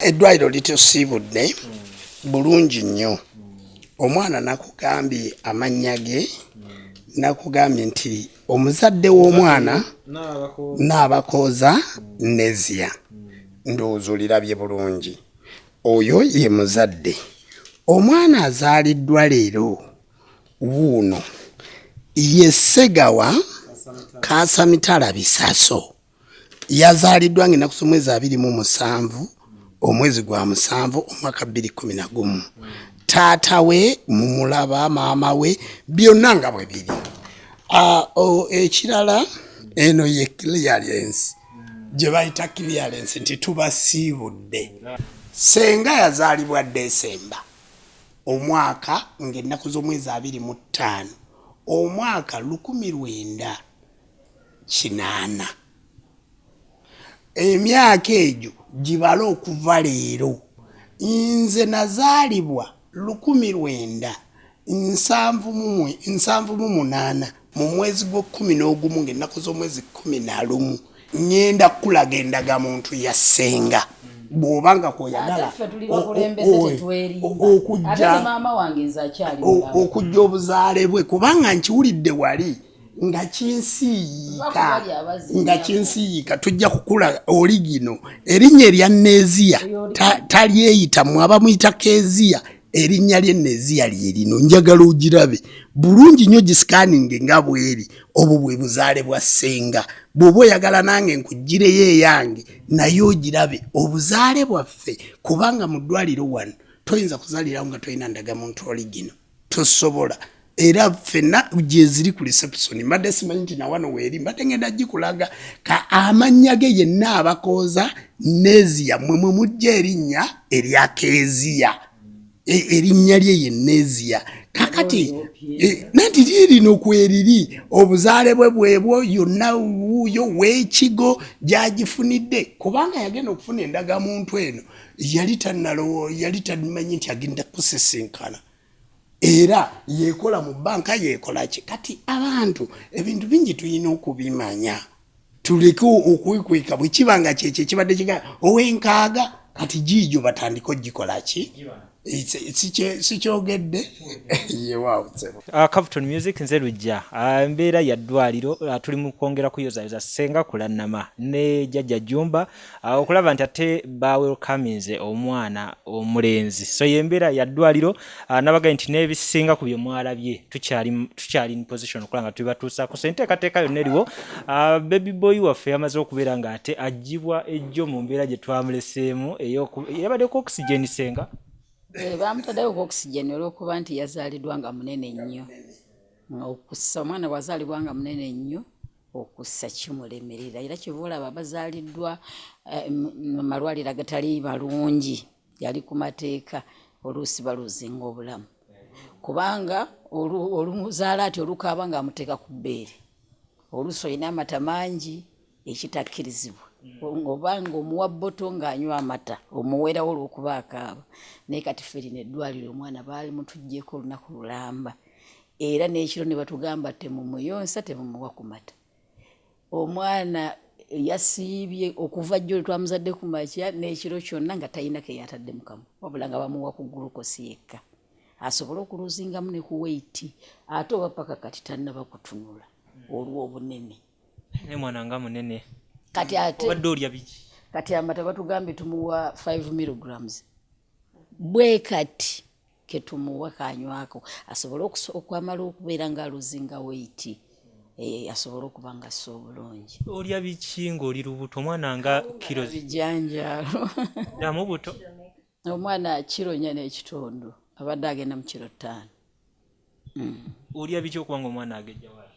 Eddwaliro litusiibudde bulungi nnyo. Omwana nakugambye amannya ge, nakugambye nti omuzadde w'omwana Nabakooza Nezia. Ndowooza olirabye bulungi. Oyo ye muzadde. Omwana azaaliddwa leero wuuno ye Ssegawa Kaasamitala Bisaso. Yazaaliddwa ng'ennaku z'omwezi 27 omwezi gwa musanvu omwaka 2011. Taata we mumulaba, maama we, byonna nga bwe biri. Ekirala eno ye clearance gye bayita clearance nti tubasiibudde. Ssenga yazaalibwa Desemba omwaka ng'ennaku z'omwezi 25 omwaka 1980. Emyaka egyo gibale okuva leero. Nze nazaalibwa 1978 mu mwezi gw'ekkumi n'ogumu ng'ennaku z'omwezi 11. Ŋŋenda kukulaga endagamuntu ya ssenga bw'oba nga kw'oyagala okujja obuzaale bwe, kubanga nkiwulidde wali nga kinsiiyiika, nga kinsiiyiika. Tujja kukula oligino erinnya erya Neziya talyeyita, mwe abamuyita Keziya, erinnya lye Neziya lye lino. Njagala ogirabe bulungi nnyo, gisikaninge nga bweri. Obwo bwe buzaale bwa ssenga. Bw'oba oyagala nange nkuggireyo eyange naye ogirabe obuzaale bwaffe, kubanga mu ddwaliro wano toyinza kuzaalirawo nga tolina ndagamuntu oligino, tosobola. Era ffenna gyeziri ku reception. Mbadde simanyi nti nawano weeri, mbadde ngenda gikulaga. Ka amannya ge yenna Abakooza Neziya, mwe mwe mujja erinnya erya Keeziya. Erinnya lye ye Neziya. Kakati nanti liirino kweriri obuzaale bwe bwebwo yonna wuuyo w'ekigo gy'agifunidde, kubanga yagenda okufuna endagamuntu eno yali tannalowo, yali tamanyi nti agenda kusisinkana. Era yekola mu banka, yekola ki. Kati abantu ebintu bingi tulina okubimanya, tuleke okwekweka. Bwe kiba nga kyekyo ekibadde kiga ow'enkaaga, kati giijo batandike ogikola ki? Sikyogedde yewaawo. Cavuton Music, nze Lujja. Embeera ya ddwaliro, tuli mu kwongera kuyozayoza Ssenga Kulannama ne Jjajja Jjumba okulaba nti ate bawelcominze omwana omulenzi. So y'embeera ya ddwaliro. Nabagambye nti n'ebisinga ku bye mwalabye tukyali in position okulaba nga tubatuusaako. So enteekateeka yonna eriwo. Baby boy waffe yamaze okubeera ng'ate aggyibwa ejjo mu mbeera gye twamuleseemu yabaddeko oxygen, Ssenga. Bamutaddeyo ku oxygen olw'okuba nti yazaaliddwa nga munene nnyo. Okussa, omwana bw'azaalibwa nga munene nnyo, okussa kimulemerera, era kyova olaba bazaaliddwa mu malwaliro agatali malungi, yali ku mateeka, oluusi baluuzinga obulamu, kubanga olumuzaala ati olukaaba ng'amuteeka ku bbeere, oluusi olina amata mangi ekitakkirizibwa, oba ng'omuwa bottle ng'anywa amata omuwerawo olw'okuba akaaba. Naye kati ffe lino eddwaliro omwana baali mutuggyeko olunaku lulamba, era n'ekiro ne batugamba temumuyonsa, temumuwa ku mata. Omwana yasiibye okuva jjo lwe twamuzadde ku makya n'ekiro kyonna nga talina ke yatadde mu kamwa, wabula nga bamuwa ku glucose yekka asobole okuluzingamu ne ku weight. Ate oba paka kati tannaba kutunula olw'obunene. Naye mwana nga munene. Kati ate obadde olya biki? Kati amata batugambye tumuwa 5 milligrams bwe kati ketumuwa kanywako asobole okwamala okubeera nga aluzinga weight, asobole okuba nga assa obulungi. Olya biki ng'oli lubuto? Omwana nga kiro Bijanjaalo. Ddamu buto. Omwana kiro 4.5, abadde agenda mu kiro 5. Olya biki okuba nga omwana agejja wala?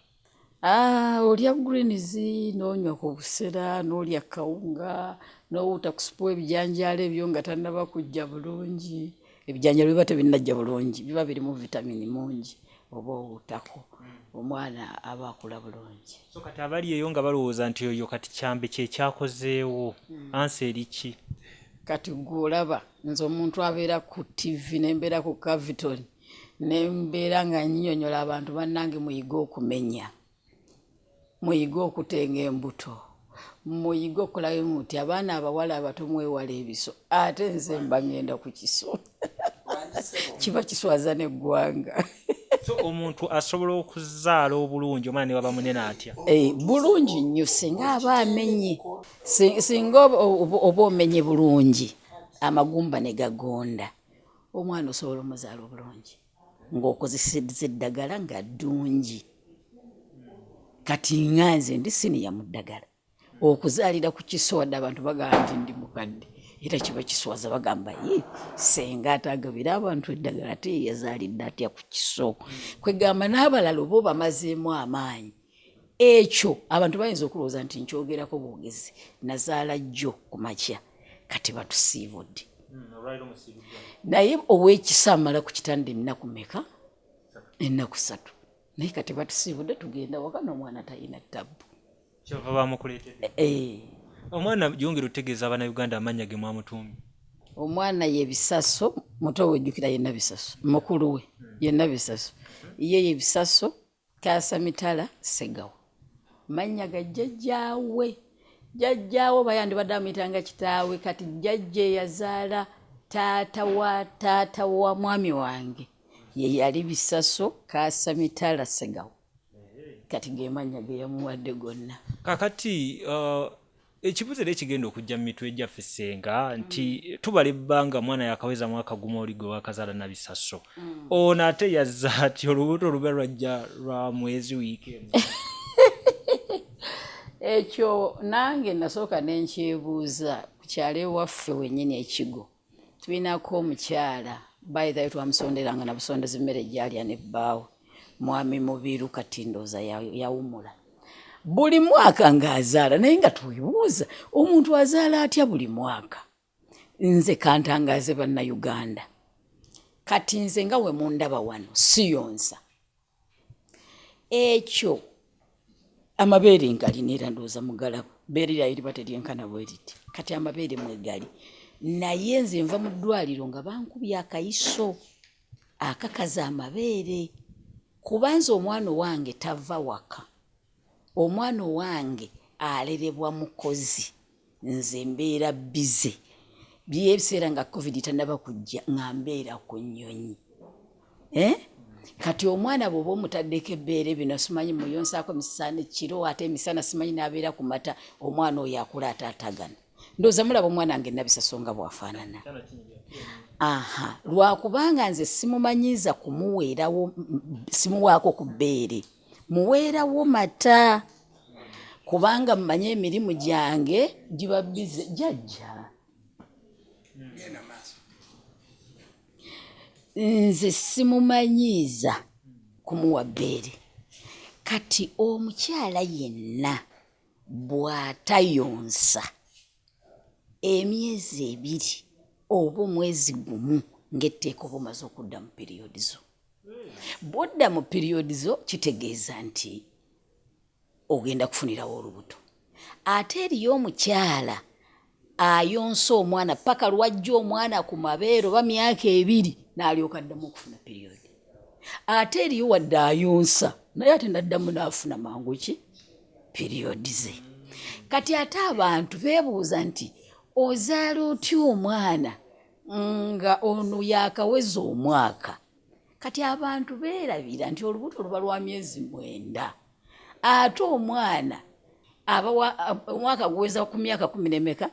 Olya greens, n'onywa ku busera, n'olya kawunga, n'owuuta ku supu w'ebijanjaalo ebyo nga tannaba kujja bulungi. Ebijanjaalo biba tebinnajja bulungi, biba birimu vitamini mungi, oba owuutako omwana aba akula bulungi. So kati abali eyo nga balowooza nti oyo kati kyambe kye kyakozeewo, ansa eri ki? Kati gwe olaba nze omuntu abeera ku TV nembeera ku Caviton nembeera nga nnyonnyola abantu, bannange muyige okumenya, muyige okutenga embuto. Muyige okukolayo muti abaana abawala abato mwewala ebiso, ate nze mba ngenda ku kiso. Kiba kiswaza n'eggwanga. So omuntu asobola okuzaala obulungi omwana ne waba munene atya? Eh, bulungi nnyo singa aba amenye, singa oba omenye bulungi amagumba ne gagonda, omwana osobola omuzaala obulungi ng'okozesezza eddagala nga ddungi. Kati nga nze ndi siniya mu ddagala, okuzaalira ku kiso wadde abantu bagamba nti ndi mukadde, era kiba kiswaza, bagamba ye senga ate agabira abantu eddagala ate ye yazaalidde atya ku kiso. Kwegamba n'abalala oba obamazeemu amaanyi. Ekyo abantu bayinza okulowooza nti nkyogerako bwogezi, nazaala jjo ku makya kati batusiibudde. Naye ow'ekisa amala ku kitanda ennaku meka? Ennaku 3. Naye kati batusiibudde tugenda waka n'omwana talina ttabbu. Kyava bamukuleetedde. Eh. Omwana yongera otegeeza Abannayuganda amannya ge mwamutuumye. Omwana ye Bisaso, muto we jjukira yenna Bisaso, mukulu we yenna Bisaso. Ye ye Bisaso Kaasa Mitala Ssegawa. Mannya ga jjajjaawe. Jjajjaawe oba yandibadde amuyitanga kitaawe, kati jjajja eyazaala taata wa taata wa mwami wange ye yali Bisaso Kaasa Mitala Ssegawa. Kati ge mannya ge yamuwadde gonna. Kakati ekibuuzo era ekigenda okujja mu mitwe gyaffe ssenga nti tubala ebbanga mwana yakaweza mwaka gumu oli gwe wakazaala Nabisaso. Ono ate yazza atya olubuto luba lwajja lwa mwezi wiiki emu? Ekyo nange nasooka ne nkyebuuza ku kyalo ewaffe wennyini ekigo. Tulinako omukyala, by the way twamusonderanga na busondezi mmere gy'alya ne bbaawe, Mwami Mubiru, kati ndowooza yawummula. Buli mwaka ng'azaala, naye nga twebuuza omuntu azaala atya buli mwaka? Nze kantangaaze Bannayuganda. Kati nze nga we mundaba wano siyonsa. Ekyo amabeere ngalina era ndowooza mugalaba, bbeere lyayo liba teryenkana bwe riti, kati amabeere mwegali. Naye nze nva mu ddwaliro nga bankubye akayiso akakaza amabeere, kuba nze omwana owange tava waka. Omwana owange alerebwa mukozi, nze mbeera busy. Bye ebiseera nga COVID tannaba kujja nga mbeera ku nnyonyi. Kati omwana bw'oba omutaddeko ebbeere bino simanyi muyonsaako emisana ekiro ate emisana simanyi n'abeera ku mata, omwana oyo akula ataatagana. Ndowooza mulaba omwana wange Nabisaso nga bw'afaanana. Aha, lwakubanga nze simumanyiiza kumuweerawo, simuwaako ku bbeere. Muweerawo mata kubanga mmanyi emirimu gyange giba bize. Jjajja, nze simumanyiiza kumuwa bbeere. Kati omukyala yenna bw'atayonsa emyezi 2 oba omwezi 1 ng'etteeka oba omaze okudda mu piriyodi zo. Bw'odda mu piriyodi zo kitegeeza nti ogenda kufunirawo olubuto. Ate eriyo omukyala ayonsa omwana paka lw'ajja omwana ku mabeere oba myaka 2 n'alyoka addamu okufuna piriyodi. Ate eriyo wadde ayonsa naye ate n'addamu n'afuna mangu ki piriyodi ze. Kati ate abantu beebuuza nti ozaala otya omwana nga ono yaakaweza omwaka? Kati abantu beerabira nti olubuto luba lwa myezi 9, ate omwana abawa omwaka guweza ku myaka kumi n'emeka,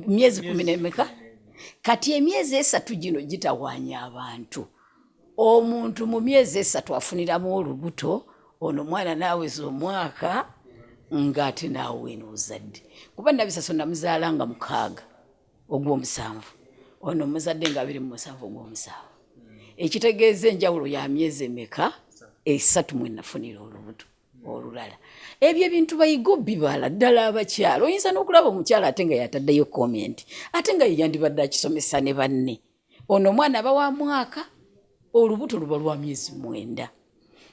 myezi kumi n'emeka. Kati emyezi 3 gino gitawaanya abantu. Omuntu mu myezi 3 afuniramu olubuto, ono omwana n'aweza omwaka ng'ate naawe wena ozadde. Kuba Nabisaso namuzaala nga 6 ogw'omusanvu, ono muzadde nga 27 ogw'omusanvu. Ekitegeeza enjawulo ya myezi emeka? 3 mwe nafunira olubuto olulala. Ebyo ebintu bayiga obibala ddala abakyala. Oyinza n'okulaba omukyala ate nga yataddeyo comment, ate nga ye yandibadde akisomesa ne banne. Ono omwana aba wa mwaka, olubuto luba lwa myezi 9.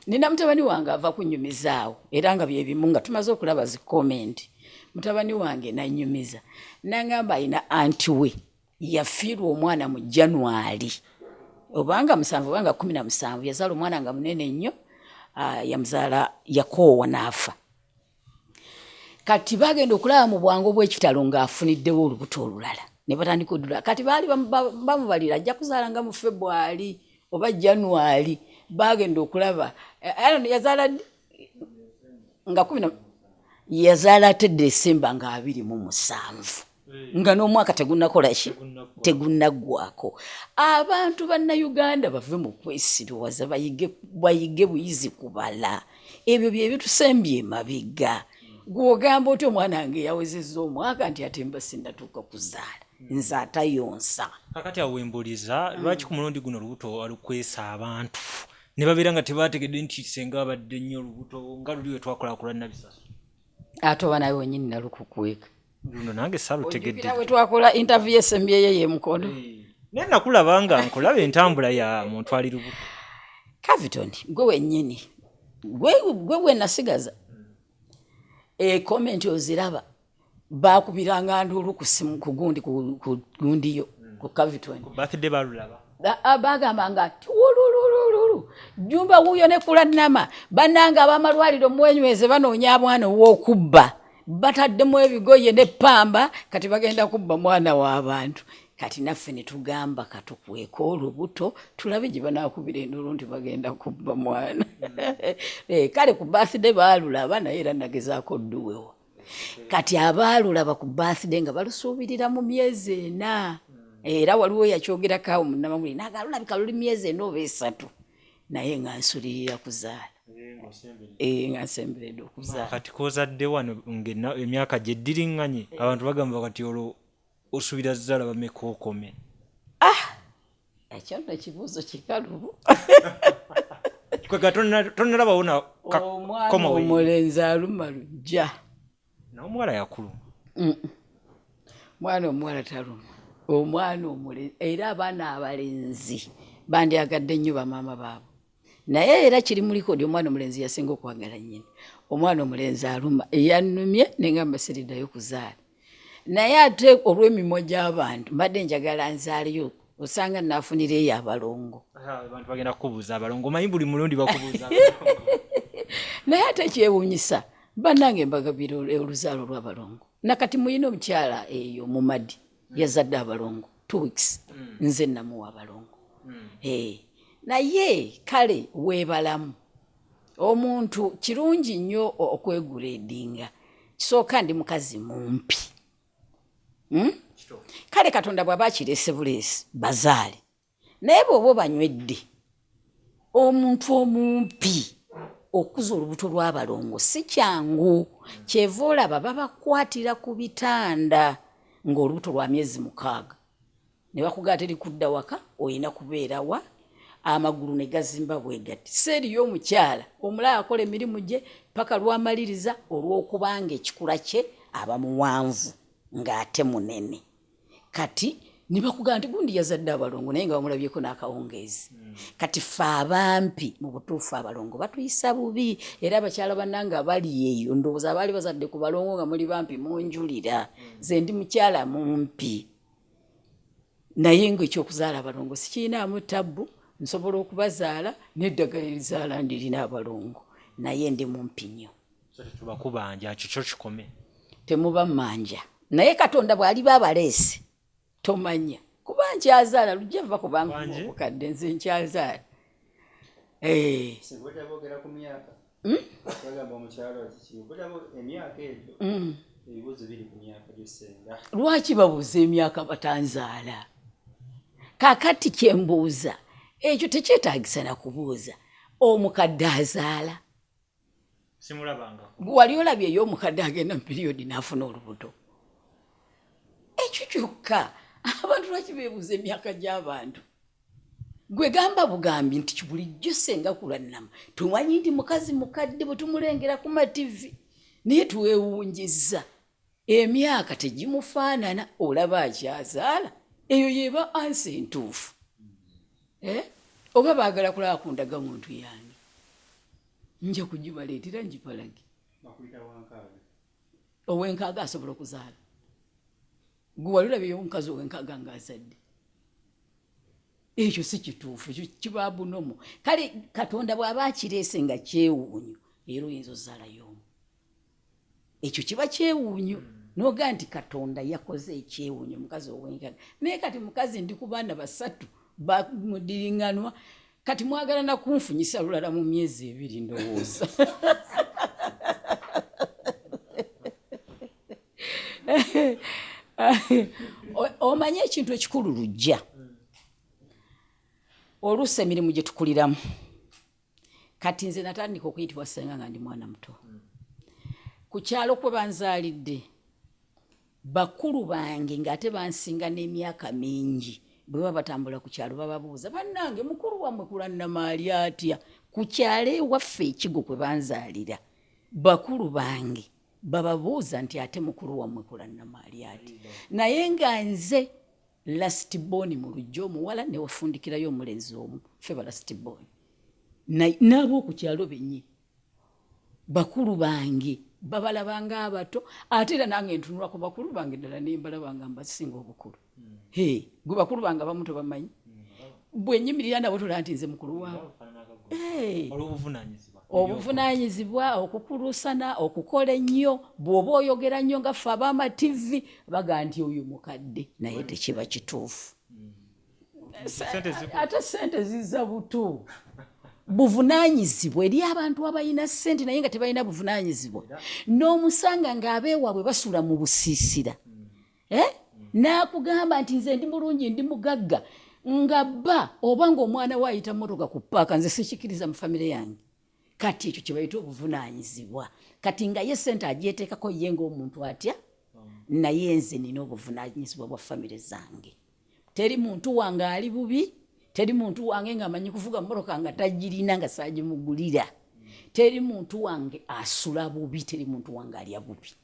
Nina mutabani wange ava kunnyumizaawo era nga bye bimu nga tumaze okulaba zi comment. Mutabani wange n'annyumiza n'angamba alina anti we yafiirwa omwana mu January obanga 7 obanga 17, yazaala omwana nga munene nnyo, yamuzaala yakoowa n'afa. Kati bagenda okulaba mu bwangu obw'ekitalo ng'afuniddewo olubuto olulala ne batandika odula. Kati baali bamubalira ajja kuzaala nga mu Febwali oba January. Bagenda okulaba eh, yazaala nga kumi yazaala ate Desemba nga 27 nga n'omwaka tegunakola ki, tegunaggwako. Abantu Bannayuganda bave mu kwesiruwaza, bayige buyizi kubala. Ebyo bye bitusembye emabega. Gw'ogamba otya omwana wange yawezezza omwaka nti ate mba sinnatuuka kuzaala, nze atayonsa. Kakati awo wembuliza, lwaki ku mulundi guno olubuto alukwesa abantu ne babeera nga tebategedde nti senga abadde nnyo olubuto nga luli we twakola ku lwa Nabisaso? Ate oba nawe wenyini nalukukweka. Luno nange salutegedde. Bwe twakola interview yesembyeyo y'emukono. Naye nakulaba nga nkulaba entambula ya muntu ali lubuto. Caviton, gwe wennyini gwe gwe nasigaza comment oziraba, bakubiranga nduulu ku simu ku gundi ku gundiyo ku Caviton. Ku birthday balulaba. Bagamba nga tiwululululu Jumba wuuyo ne Kulannama bannange ab'amalwaliro mwenyweze banoonya mwana ow'okubba, bataddemu ebigoye ne ppamba kati bagenda kubba mwana w'abantu. Kati naffe ne tugamba katukweke olubuto tulabe gye banaakubira enduulu nti bagenda kubba mwana. Kale ku birthday baalulaba, naye era nagezaako dduwewa. Kati abaalulaba ku birthday nga balusuubirira mu myezi 4, era waliwo yakyogerako awo munnamawulire naga lulabika luli myezi 4 oba 3, naye nga nsulirira kuzaala. Nga nsemberedde okuzaala. Kati kozadde wano ng'emyaka gyeddiriŋŋanye, abantu bagamba kati olwo osuubira zaala bameka okome? Ekyo nno kibuuzo kikalubu. Kwega tonnalabawo na omwana omulenzi aluma lujja. N'omuwala yakulu. Mwana omuwala taluma. Omwana omulenzi, era abaana abalenzi bandyagadde nnyo bamaama baabwe. Naye era kiri mu likodi, omwana omulenzi yasinga okwagala nnyina. Omwana omulenzi aluma, eyannumye ne ngamba siriddayo kuzaala. Naye ate olw'emimwa gy'abantu mbadde njagala nzaaleyo, osanga naafunira eyo abalongo. Abantu bagenda kukubuuza abalongo, omanyi buli mulundi bakubuuza. Naye ate kyewuunyisa, bannange mbagabira oluzaalo lw'abalongo. Nakati muyina omukyala eyo Mumadi yazadde abalongo 2 weeks, nze namuwa abalongo. Naye kale weebalamu omuntu kirungi nnyo okwegureedinga. Kisooka ndi mukazi mumpi. Kale Katonda bw'aba akirese buleesi bazaale, naye bw'oba obanywedde omuntu omumpi okuza olubuto lw'abalongo si kyangu. Kyeva olaba babakwatira ku bitanda ng'olubuto lwa myezi 6 ne bakugaa teri kudda waka, olina kubeerawa, amagulu ne gazimba bwe gati. Si eriyo omukyala omulala akola emirimu gye paka lwamaliriza, olw'okubanga ekikula kye aba muwanvu ng'ate munene. Kati ne bakugamba nti gundi yazadde abalongo, naye nga bamulabyeko n'akawungeezi. Kati ffe abampi mu butuufu abalongo batuyisa bubi, era abakyala bannange abali eyo ndowooza abaali bazadde ku balongo nga muli bampi munjulira. Nze ndi mukyala mumpi, naye ng'ekyokuzaala abalongo sikirinaamu tabbu, nsobola okubazaala n'eddagala erizaala ndirina abalongo, naye ndi mumpi nnyo. Tubakubanja kikyo kikome. Temuba mmanja, naye Katonda bw'aliba abaleese tomanya, kuba nkyazaala lujja va kubanga obukadde nze nkyazaala. Lwaki babuuza emyaka batanzaala? Kakati kyembuuza ekyo tekyetaagisa na kubuuza. Omukadde azaala? Wali olabye eyo omukadde agenda mu piriyodi n'afuna olubuto? Ekyo kyokka abantu lwaki beebuuza emyaka gy'abantu? Gwe gamba bugambi nti bulijjo senga Kulannama tumanyi nti mukazi mukadde bwe tumulengera ku mativi, naye twewunjizza emyaka tegimufaanana, olaba akyazaala. Eyo yeba ansi entuufu. Oba baagala kulaba ku ndagamuntu yange, nja kugibaleetera ngibalage. Ow'enkaaga asobola okuzaala? Gwe wali olabyeyo omukazi ow'enkaaga ng'azadde? Ekyo si kituufu, ekyo kiba bunomo. Kale Katonda bw'aba akireese nga kyewuunyo, era oyinza ozaalayo omu. Ekyo kiba kyewuunyo, noga nti Katonda yakoze ekyewuunyo mukazi ow'enkaga. Naye kati mukazi ndi ku baana basatu bamudiringanwa, kati mwagala nakunfunyisa lulala mu myezi 2 ndowooza. Omanye ekintu ekikulu Lujja, oluusi emirimu gye tukuliramu. Kati nze natandika okuyitibwa ssenga nga ndi mwana muto. Ku kyalo kwe banzaalidde, bakulu bange ng'ate bansinga n'emyaka mingi, bwe baba batambula ku kyalo bababuuza, bannange mukulu wammwe Kulannama ali atya? Ku kyalo ewaffe Ekigo kwe banzaalira, bakulu bange bababuuza nti ate mukulu wammwe Kulannama ali atya? Naye nga nze last born mu lujja omuwala ne wafundikirayo omulenzi omu, ffe ba last born. N'ab'oku kyalo bennyini bakulu bange babalaba ng'abato, ate era nange ntunula ku bakulu bange ddala ne mbalaba nga mbasinga obukulu. Hey, gwe bakulu bange abamu tobamanyi, bwe nyimirira nabo tolaba nti nze mukulu waabwe. Hey. Obuvunaanyizibwa, okukulusana, okukola ennyo. Bw'oba oyogera nnyo nga ffe ab'ama TV baga nti oyo mukadde, naye tekiba kituufu. Ate ssente zizza buto. Buvunaanyizibwa eri abantu abalina ssente naye nga tebalina buvunaanyizibwa, n'omusanga ng'abeewaabwe basula mu busiisira, n'akugamba nti nze ndi mulungi, ndi mugagga, nga bba oba ng'omwana we ayita mmotoka ku ppaaka. Nze sikikiriza mu famire yange. Kati ekyo kye bayita obuvunaanyizibwa. Kati nga ye ssente agyeteekako ye ng'omuntu atya, naye nze nina obuvunaanyizibwa bwa famire zange. Teri muntu wange ali bubi, teri muntu wange ng'amanyi kuvuga mmotoka nga tagirina nga saagimugulira, teri muntu wange asula bubi, teri muntu wange alya bubi.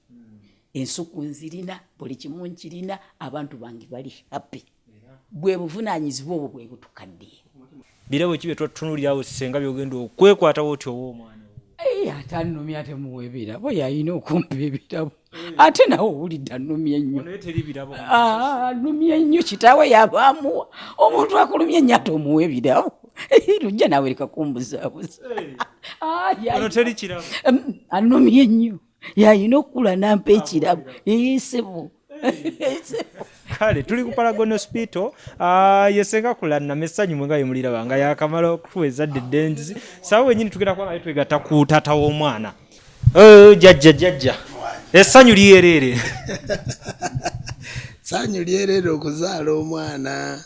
Ensuku nzirina, buli kimu nkirina, abantu bange bali happy. Bwe buvunaanyizibwa obwo bwe butukaddiye. Birabo ki bye twatunuulirawo ssenga by'ogenda okwekwatawo otyo owa omwana? Ate annumya, ate muwa ebirabo, yalina okumpa ebirabo. Ate nawe owulidde annumya ennyo. Annumya ennyo, kitaawe yaba amuwa. Omuntu akulumya ennyo ate omuwa ebirabo. Lujja naawe leka kumbuzaabuza. Annumya ennyo, yalina okukula nampa ekirabo. Sebo. Kale tuli ku Paragon Hospital. Ye ssenga Kulannama essanyu mwe nga bye muliraba nga yakamala okutuwa ezzadde eddenzi. Saawa wennyini tugenda kuba nga twegatta ku taata w'omwana. Jjajja, jjajja, essanyu lyereere. Ssanyu lyereere okuzaala omwana,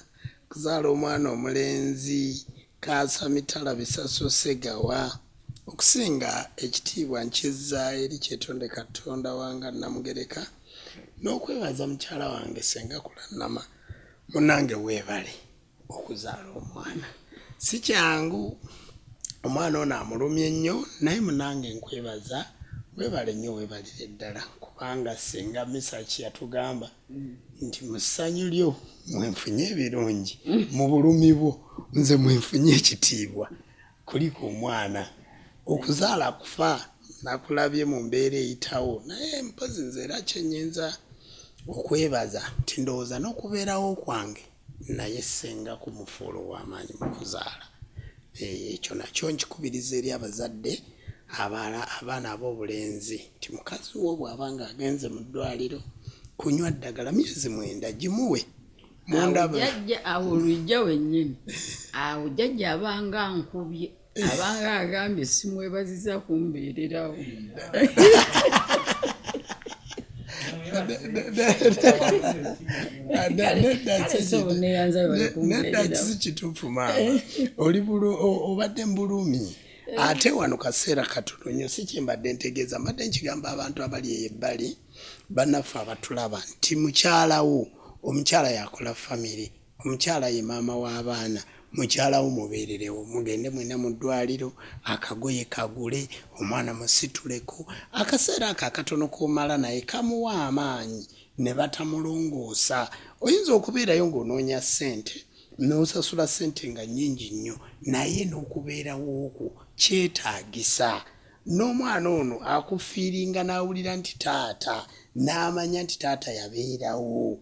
okuzaala omwana omulenzi Kaasa Mitala Bisaso Ssegawa. Okusinga ekitiibwa nkizza eri Kyetonde Katonda wanga Namugereka, n'okwebaza mukyala wange Ssenga Kulannama. Munnange weebale okuzaala omwana, si kyangu. Omwana ono amulumye nnyo, naye munnange nkwebaza, weebale nnyo, weebalire ddala, kubanga Ssenga Misaki yatugamba nti mu ssanyu lyo mwenfunye ebirungi, mu bulumi bwo nze mwenfunye ekitiibwa. Kuliko omwana okuzaala kufa, nakulabye mu mbeera eyitawo, naye mpozi nze era kyenyinza okwebaza nti ndowooza n'okubeerawo kwange naye ssenga kumufuula ow'amaanyi mu kuzaala. Ekyo nakyo nkikubiriza eri abazadde abaana ab'obulenzi nti mukazi wo bw'aba ng'agenze mu ddwaliro kunywa ddagala myezi 9 gimuwe. Awo Lujja wennyini awo jjajja abanga nkubye, abanga agambye simwebaziza kumbeererawo. Nedda, si kituufu maama, oli obadde mu bulumi ate wano kaseera katono nnyo. Si kyembadde ntegeeza, mbadde nkigamba abantu abali eyo ebbali, bannaffe abatulaba, nti mukyalawo, omukyala yakola famire, omukyala ye maama w'abaana. Mukyalawo mubeererewo, mugende mwena mu ddwaliro, akagoye kagule, omwana musituleko. Akaseera ako akatono k'omala naye kamuwa amaanyi ne batamulongoosa. Oyinza okubeerayo ng'onoonya ssente n'osasula ssente nga nnyingi nnyo, naye n'okubeerawo okwo kyetaagisa. N'omwana ono akufiiringa n'awulira nti taata, n'amanya nti taata yabeerawo.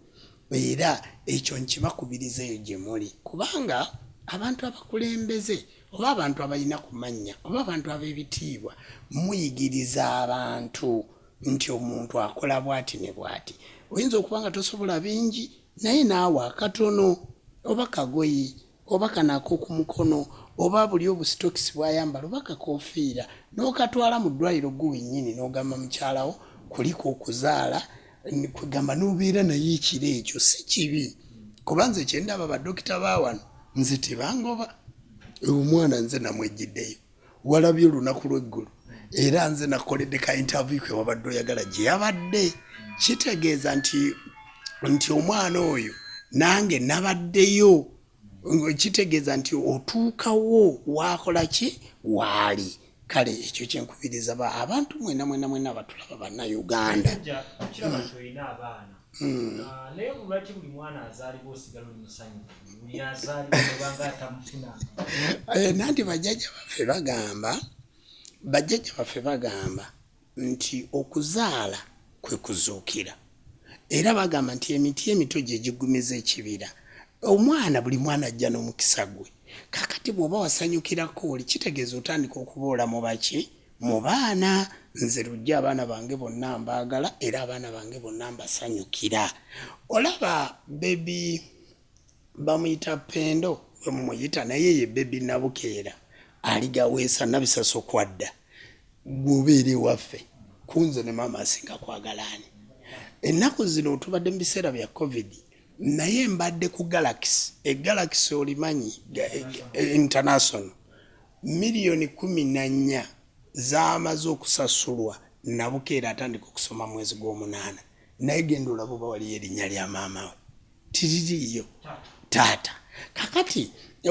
Era ekyo nkibakubiriza eyo gye muli, kubanga abantu abakulembeze oba abantu abalina ku mannya oba abantu ab'ebitiibwa muyigiriza abantu. nti omuntu akola bwati ne bwati. Oyinza okuba nga tosobola bingi, naye naawe akatono oba kagoyi oba kano ak'oku mukono oba buli obusitokisi bw'ayambala oba kakoofiira n'okatwala mu ddwaliro gwe wennyini n'ogamba mukyala wo kulika okuzaala, kwegamba n'obeera naye ekiro ekyo si kibi kuba nze kye ndaba badokita ba wano nze tebangoba omwana nze namwejjiddeyo walabye olunaku lw'eggulo era nze nakoledde ka interview ke wabadde oyagala gye yabadde kitegeeza nti nti omwana oyo nange nabaddeyo kitegeeza nti otuukawo wakola ki waali kale ekyo kyenkubiriza ba abantu mwena mwena mwena abatulaba bannayuganda. Hmm. Ah, naye lwaki buli mwana azaalibwa osigala oli musanyufu buli azaalibwa obanga atamufuna? Eh, nanti bajjajja baffe bagamba, bajjajja baffe bagamba nti okuzaala kwe kuzuukira, era bagamba nti emiti emito gye giggumiza ekibira. Omwana, buli mwana ajja n'omukisa gwe. Kakati bw'oba wasanyukirako oli, kitegeeza otandika okuboola mu baki Mu baana, nze Lujja abaana bange bonna mbaagala era abaana bange bonna mbasanyukira. Olaba baby bamuyita Pendo bwe mumuyita naye ye baby Nabukeera aligaweesa Nabisaso kwadda gwe obeera ewaffe ku nze ne maama asinga kwagala ani? Ennaku zino tubadde mu biseera bya Covid naye mbadde ku Galaxy, e Galaxy olimanyi International Miliyoni 14 zaamaze okusasulwa Nabukeera atandika okusoma mwezi gw'omunaana naye genda olabe oba waliyo erinnya lya maama we tiririiyo taata. Kakati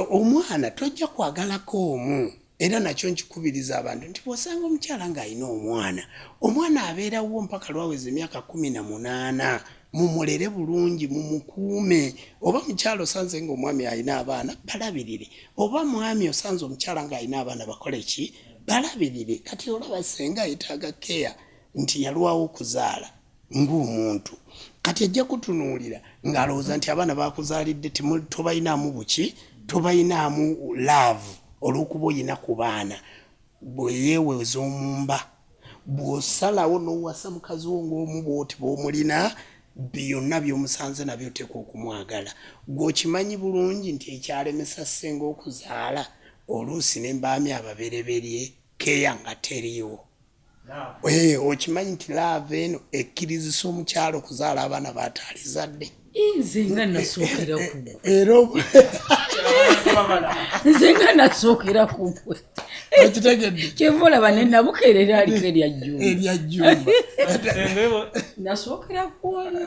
omwana tojja kwagalako omu era nakyo nkikubiriza abantu nti bw'osanga omukyala ng'alina omwana, omwana abeera wuwo mpaka lw'aweza emyaka 18 mumulere bulungi mumukuume. Oba mukyala osanze ng'omwami alina abaana balabirire. Oba mwami osanze omukyala nga alina abaana bakole ki? Balabirire. Kati olaba senga yetaaga care nti yalwawo okuzaala ng'omuntu. Kati ajja kutunuulira ng'alowooza nti abaana bakuzaalidde tobayinaamu buki, tobayinaamu love olw'okuba oyina ku baana. Bwe yeeweza omumba. Bw'osalawo n'owasa mukazi wo ng'omu bw'oti bw'omulina, byonna by'omusanze nabyo oteekwa okumwagala. Ggwe okimanyi bulungi nti ekyalemesa ssenga okuzaala oluusi ne mbaami ababereberye keya nga teriiwo. Eh, okimanyi nti laava eno ekkirizisa omukyala okuzaala abaana b'ataalizadde? Nze nga nasookera ku era nze nga nasookera ku gwe okitegedde kyeva olaba ne nabukeerera aliko erya jjumba erya jjumba nasookera kuwano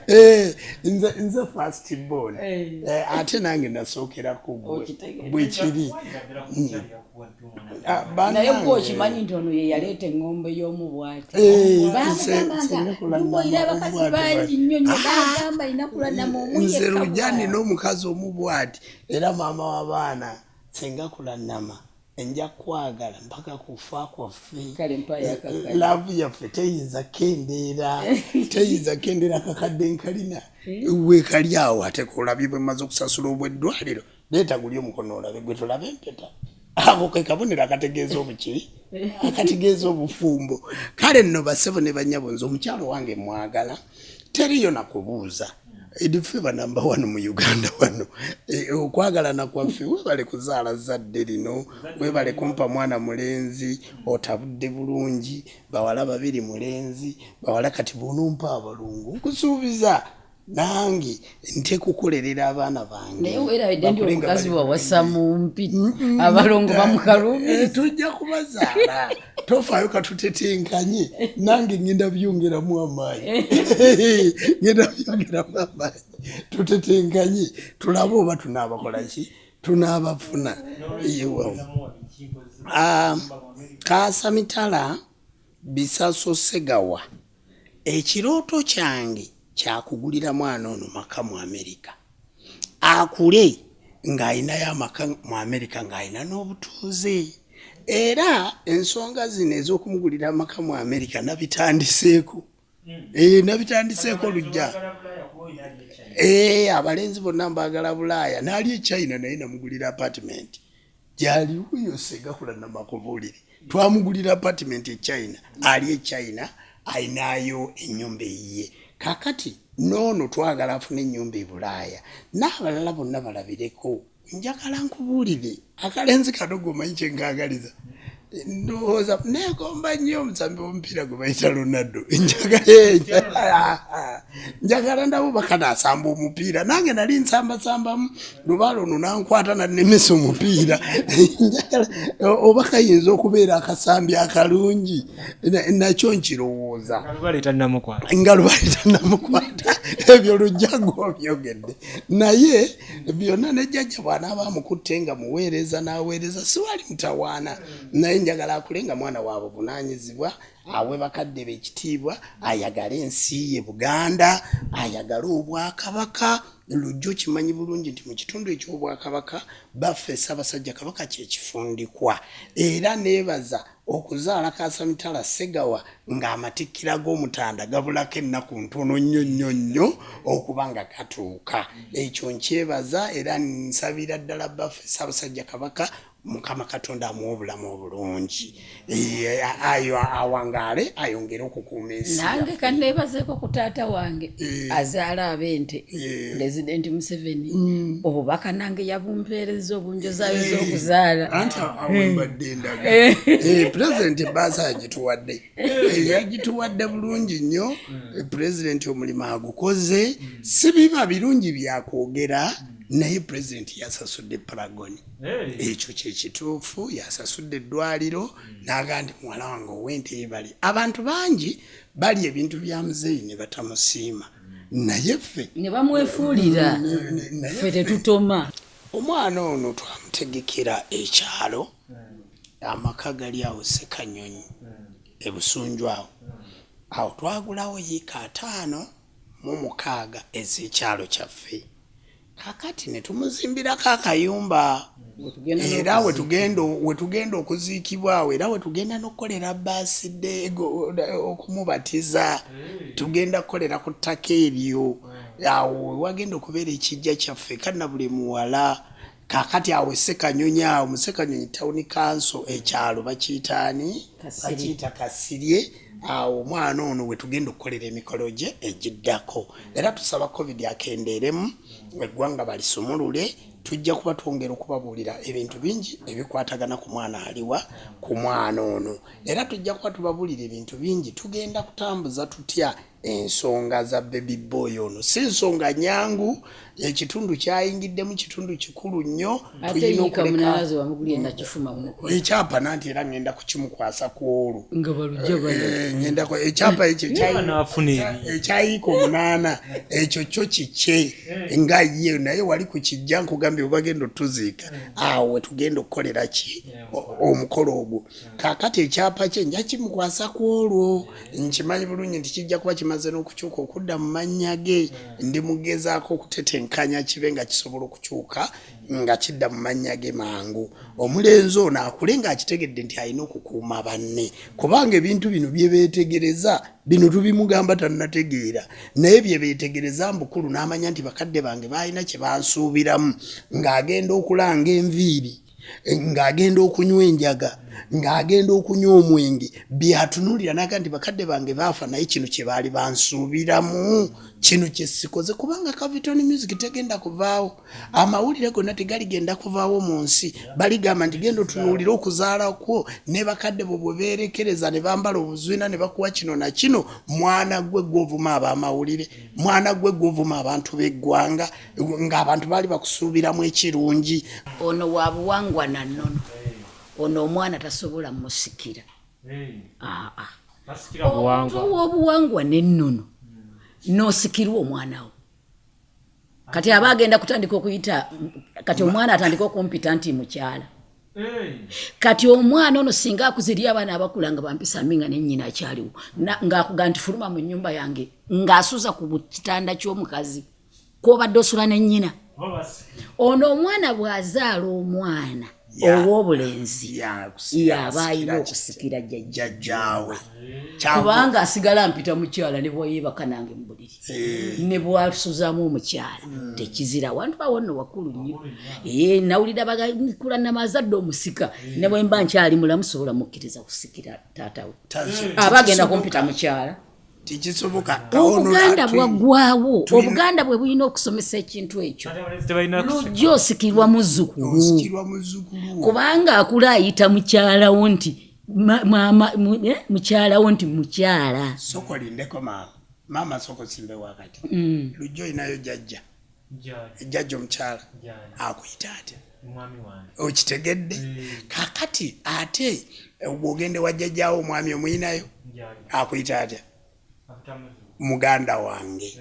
eh, nze nze first born eh. Eh, ate nange nasookera ku gwe bwekiri. Ah, naye gwe okimanyi nti ono ye yaleeta eŋŋombe y'omu bwati eh, bamugambanga abakazi bangi nnyo nnyo ah, bagamba alina kulanama omu nze lujja nina omukazi omu bwati era maama w'abaana senga kulanama nja kwagala mpaka kufa kwaffe. Laavu yaffe teyinza kendeera, teyinza kendeera kakadde nkalina eh? wekali awo ate kolabye bwe maze okusasula obw'eddwaliro. Leeta guli omukono olabe gwe tolaba empeta. Ako ke kabonero akategeeza obuki? Akategeeza obufumbo. Kale nno basebo ne bannyabo nze omukyalo wange mwagala teriyo na kubuuza. Ffe banamba wano mu Uganda wano e, okwagalana kwaffe webale kuzaala zadde lino, webale kumpa mwana mulenzi otabudde bulungi, bawala babiri mulenzi bawala kati bw'onompa abalungu nkusuubiza nange nte kukolerera abaana bange. Naye werabidde nti omukazi wawasa mumpi abalongo bamukaluubiriza. Eh, tujja kubazaala tofaayo katutetenkanye nange ngenda byongeramu amaanyi ngenda byongeramu amaanyi tutetenkanye tulabe oba tunaabakola ki tunaabafuna. Ah, Kaasa Mitala Bisaso Segawa. Ekirooto kyange kya kugulira mwana ono maka mu Amerika akule ng'alinayo amaka mu Amerika ng'alina n'obutuuze era ensonga zino ez'okumugulira amaka mu Amerika nabitandiseeko hmm. eh, nabitandiseeko lujja eh, abalenzi bonna mbaagala Bulaaya n'ali e China naye namugulira apartment gyali wuyo segakula namakubuulire. Twamugulira apartment e China, ali e China ayinayo ennyumba eyiye. Kakati noono twagala afune ennyumba e Bulaaya, n'abalala bonna balabireko. Njagala nkubuulire, akalenzi kano gomanyi kyenkaagaliza, ndowooza neegomba nnyo omusambi w'omupiira gwe bayita Ronaldo. Njagala ndabo bakanaasamba omupiira, nange nali nsambasambamu lubaala ono nankwata nanemesa omupiira. Njagala oba kayinza okubeera akasambi akalungi, nakyo nkirowooza nga lubaale tannamukwata. Ebyo Lujja gwobyogedde, naye byonna ne jjajja bw'anaaba amukutte nga muweereza n'aweereza, siwali mutawaana. Naye njagala akule nga mwana wa buvunaanyizibwa, awe bakadde be ekitiibwa, ayagale ensi ye Buganda, ayagale Obwakabaka. Lujja okimanyi bulungi nti mu kitundu eky'Obwakabaka baffe Ssaabasajja Kabaka kyekifundikwa, era neebaza okuzaala Kaasamitala Ssegawa ng'amatikkira g'Omutanda gabulako ennaku ntono nnyo nnyo nnyo okuba nga gatuuka. Ekyo nkyebaza era nsabira ddala bbaffe Ssaabasajja Kabaka, Mukama Katonda amuwe obulamu obulungi, ayo awangaale, ayongere okukuuma ensi. Nange kanneebazeeko ku taata wange azaala ab'ente, Pulezidenti Museveni. Obubaka nange yabumpeereza obunjozaayoza okuzaala. Anti awo mbadde ndaga Pulezidenti ebbaasa yagituwadde, yagituwadde bulungi nnyo. Pulezidenti omulimu agukoze, si biba birungi byakwogera, naye Pulezidenti yasasudde Paragoni, ekyo kyekituufu. Yasasudde eddwaliro n'agamba nti muwala wange ow'ente yebali. Abantu bangi bali ebintu bya muzeeyi ne batamusiima, naye ffe ne bamwefuulira, ffe tetutoma. Omwana ono twamutegekera ekyalo, amaka gali awo Sekanyonyi ebusunju awo. Awo twagulawo yiika 56 ez'ekyalo kyaffe. Kakati ne tumuzimbirako akayumba, era wetugenda okuziikibwa awo, era wetugenda n'okukolera birthday, okumubatiza tugenda kukolera ku ttaka eryo. Awo wagenda okubeera ekijja kyaffe kanna buli muwala. Kakati awo Sekanyonyi, awo mu Sekanyonyi Town Council, ekyalo bakiyitaani? Bakiyita Kasirye. Awo omwana ono wetugenda okukolera emikolo gye egiddako, era tusaba COVID akendeeremu, eggwanga balisumulule. Tujja kuba twongera okubabuulira ebintu bingi ebikwatagana ku mwana aliwa, ku mwana ono, era tujja kuba tubabuulira ebintu bingi. Tugenda kutambuza tutya ensonga za baby boy ono? Si nsonga nyangu. Ekitundu kyayingiddemu kitundu kikulu nnyo. Tulina okuleka ekyapa nanti, era ngenda kukimukwasa ku olwo ekyapa ekyo ekyayiika 8, ekyo kyo kikye nga ye. Naye wali ku kijja nkugambye webagenda otuziika, awo wetugenda okukolera ki omukolo ogwo. Kaakati ekyapa kye nja kimukwasa ku olwo. Nkimanyi bulungi nti kijja kuba kimaze n'okukyuka okudda mu mannya ge. Ndi mugezaako okutetenkanya kibe nga kisobola okukyuka nga kidda mu mannya ge mangu. Omulenzi ono akule ng'akitegedde nti alina okukuuma banne, kubanga ebintu bino bye beetegereza bino tubimugamba tannategeera, naye bye beetegereza mbukulu n'amanya nti bakadde bange baalina kye bansuubiramu. Ng'agenda okulanga enviiri, ng'agenda okunywa enjaga, ng'agenda okunywa omwenge, byatunuulira naga nti bakadde bange baafa, naye kino kye baali bansuubiramu kino kye sikoze. Kubanga Caviton Music tegenda kuvaawo, amawulire gonna tegaligenda kuvaawo mu nsi. Baligamba nti genda otunuulire okuzaala kwo ne bakadde bo bwe beerekereza ne bambala obuzwina ne bakuwa kino na kino. Mwana gwe gwovuma ab'amawulire, mwana gwe gwovuma abantu b'eggwanga, ng'abantu baali bakusuubiramu ekirungi. Ono wa buwangwa na nnono. Ono omwana tasobola musikira. Omuntu ow'obuwangwa n'ennono n'osikirwa omwana wo, kati aba agenda kutandika okuyita, kati omwana atandika okumpita nti mukyala. Kati omwana ono singa akuze, eri abaana abakula nga bampisa mbi, nga nennyina akyaliwo, ng'akuga nti fuluma mu nnyumba yange, ng'asuza ku kitanda ky'omukazi kwobadde osula nennyina. Ono omwana bw'azaala omwana Ow'obulenzi yaba alina okusikira jjajjaawe, kubanga asigala mpita mukyala ne bwayebaka nange mu buliri eh. ne bwasuzaamu omukyala hmm. Tekizira wantu awo nno wakulu nnyo. Eh, nawulira bakulanama azadde omusika eh. Ne bwe mba nkyali mulamu sobola mukkiriza kusikira taata we, aba agenda kumpita mukyala. Tekisoboka. Obuganda bwaggwawo. Obuganda bwe bulina okusomesa ekintu ekyo. Lujja osikirwa muzzukulu, kubanga akula ayita mukyalawo nti eh, mukyalawo nti mukyala. Soko lindeko maama, maama, soko simbe wakati. Lujja olinayo jjajja, jjajja omukyala akuyita atya? Okitegedde? Kakati ate bwogende wa jjajjawo omwami omuyinayo, akuyita atya? Muganda wange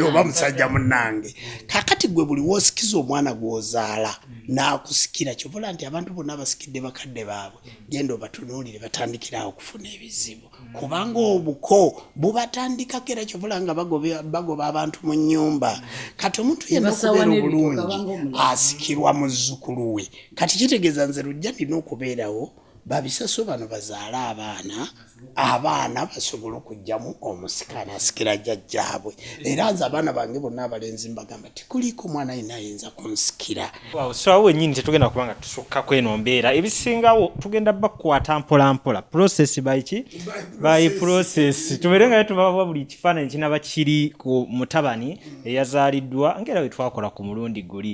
oba musajja munange. Kakati gwe buli wosikiza omwana gwozaala n'akusikira, kyovola nti abantu bonna basikidde bakadde baabwe, genda obatunuulire, batandikirawo okufuna ebizibu kubanga obuko bubatandikako. Era kyovola nga bagoba abantu mu nyumba. Kati omuntu yenna okubeera obulungi asikirwa muzzukulu we. Kati kitegeeza nze Lujja nina okubeerawo, babisaso bano bazaale abaana, abaana basobole okugjamu omusika nasikira jjajjaabwe. Era nze abaana bange bonna abalenzi mbagamba tekuliiko mwana yenna ayinza kunsikira. So awo wennyini tetugenda kuba nga tusukkako eno mbeera. Ebisingawo tugenda bakwata mpola mpola, process by ki by process, tubeere nga tubawa buli kifaananyi kinaba kiri ku mutabani eyazaaliddwa, ngaera bwe twakola ku mulundi guli.